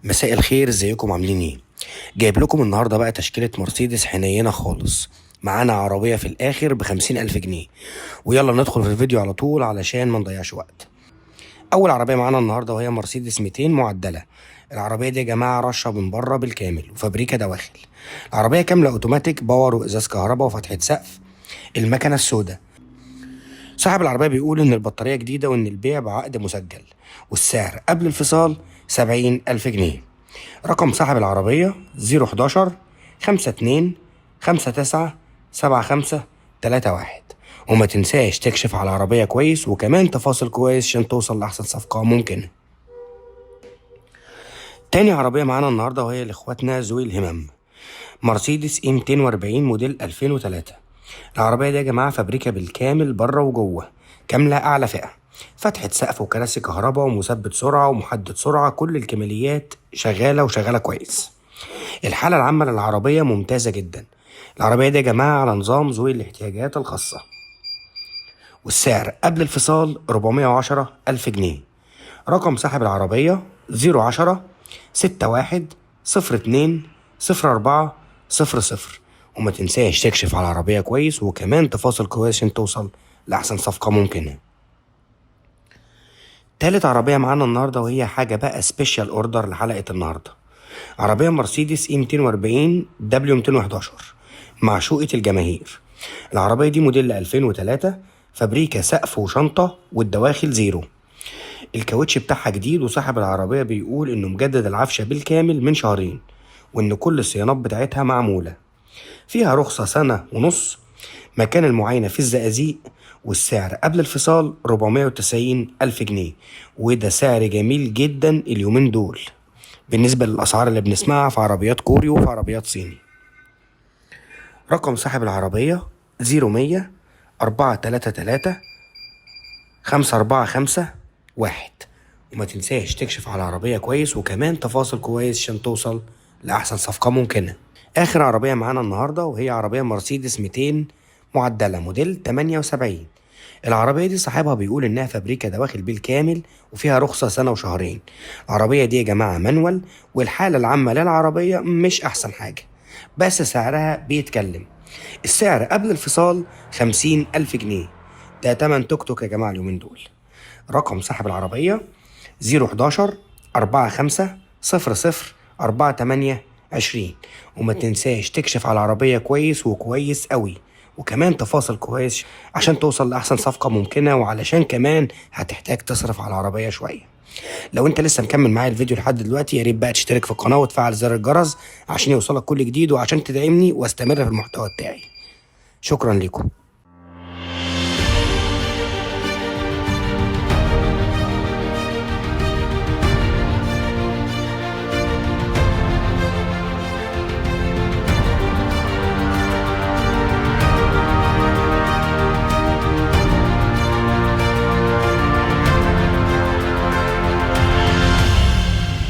مساء الخير، ازيكم عاملين ايه؟ جايب لكم النهارده بقى تشكيله مرسيدس حنينه خالص. معانا عربية في الاخر ب50,000 جنيه. ويلا ندخل في الفيديو على طول علشان ما نضيعش وقت. اول عربية معانا النهارده وهي مرسيدس 200 معدله. العربية دي يا جماعة رشه من بره بالكامل وفابريكا دواخل. العربية كاملة اوتوماتيك، power وازاز كهرباء وفتحه سقف، المكنه السوداء. صاحب العربية بيقول إن البطارية جديدة وإن البيع بعقد مسجل، والسعر قبل الفصال 70,000 جنيه. رقم صاحب العربية 011 52 59 75 31. وما تنساش تكشف على العربية كويس وكمان تفاصل كويس عشان توصل لأحسن صفقة ممكنة. تاني عربية معانا النهاردة وهي لإخواتنا ذوي الهمم، مرسيدس E 240 موديل 2003. العربية دي يا جماعة فابريكا بالكامل بره وجوه، كاملة أعلى فئة، فتحة سقف وكراسي كهرباء ومثبت سرعة ومحدد سرعة، كل الكماليات شغالة وشغالة كويس. الحالة العامة للعربية ممتازة جدا. العربية دي يا جماعة على نظام ذوي الاحتياجات الخاصة، والسعر قبل الفصال 410,000 جنيه. رقم صاحب العربية 010 61 02 04 00. وما تنساش تكشف على العربية كويس وكمان تفاصل كويس عشان توصل لأحسن صفقة ممكنة. تالت عربية معانا النهاردة وهي حاجة بقى special order لحلقة النهاردة، عربية مرسيدس E 240 W 211 معشوقة الجماهير. العربية دي موديل 2003، فابريكا سقف وشنطة والدواخل زيرو. الكاوتش بتاعها جديد، وصاحب العربية بيقول انه مجدد العفشة بالكامل من شهرين، وان كل الصيانات بتاعتها معمولة. فيها رخصة سنة ونص. مكان المعاينة في الزقازيق، والسعر قبل الفصال 490,000 جنيه، وده سعر جميل جدا اليومين دول بالنسبة للأسعار اللي بنسمعها في عربيات كوري وفي عربيات صيني. رقم صاحب العربية 0100 433 5451. وما تنساش تكشف على العربية كويس وكمان تفاصل كويس عشان توصل لأحسن صفقة ممكنة. آخر عربية معانا النهاردة وهي عربية مرسيدس 200 معدلة موديل 78. العربية دي صاحبها بيقول إنها فابريكا دواخل بالكامل وفيها رخصة سنة وشهرين. العربية دي يا جماعة manual، والحالة العامة للعربية مش أحسن حاجة، بس سعرها بيتكلم. السعر قبل الفصال 50,000 جنيه، ده تمن توك توك يا جماعة اليومين دول. رقم صاحب العربية 011 45 00 48 20. وما تنساش تكشف على العربية كويس وكويس قوي، وكمان تفاصل كويس عشان توصل لأحسن صفقة ممكنة، وعلشان كمان هتحتاج تصرف على العربية شوية. لو انت لسه مكمل معايا الفيديو لحد دلوقتي، يا ريت بقى تشترك في القناة وتفعل زر الجرس عشان يوصلك كل جديد وعشان تدعمني واستمر في المحتوى بتاعي. شكرا لكم.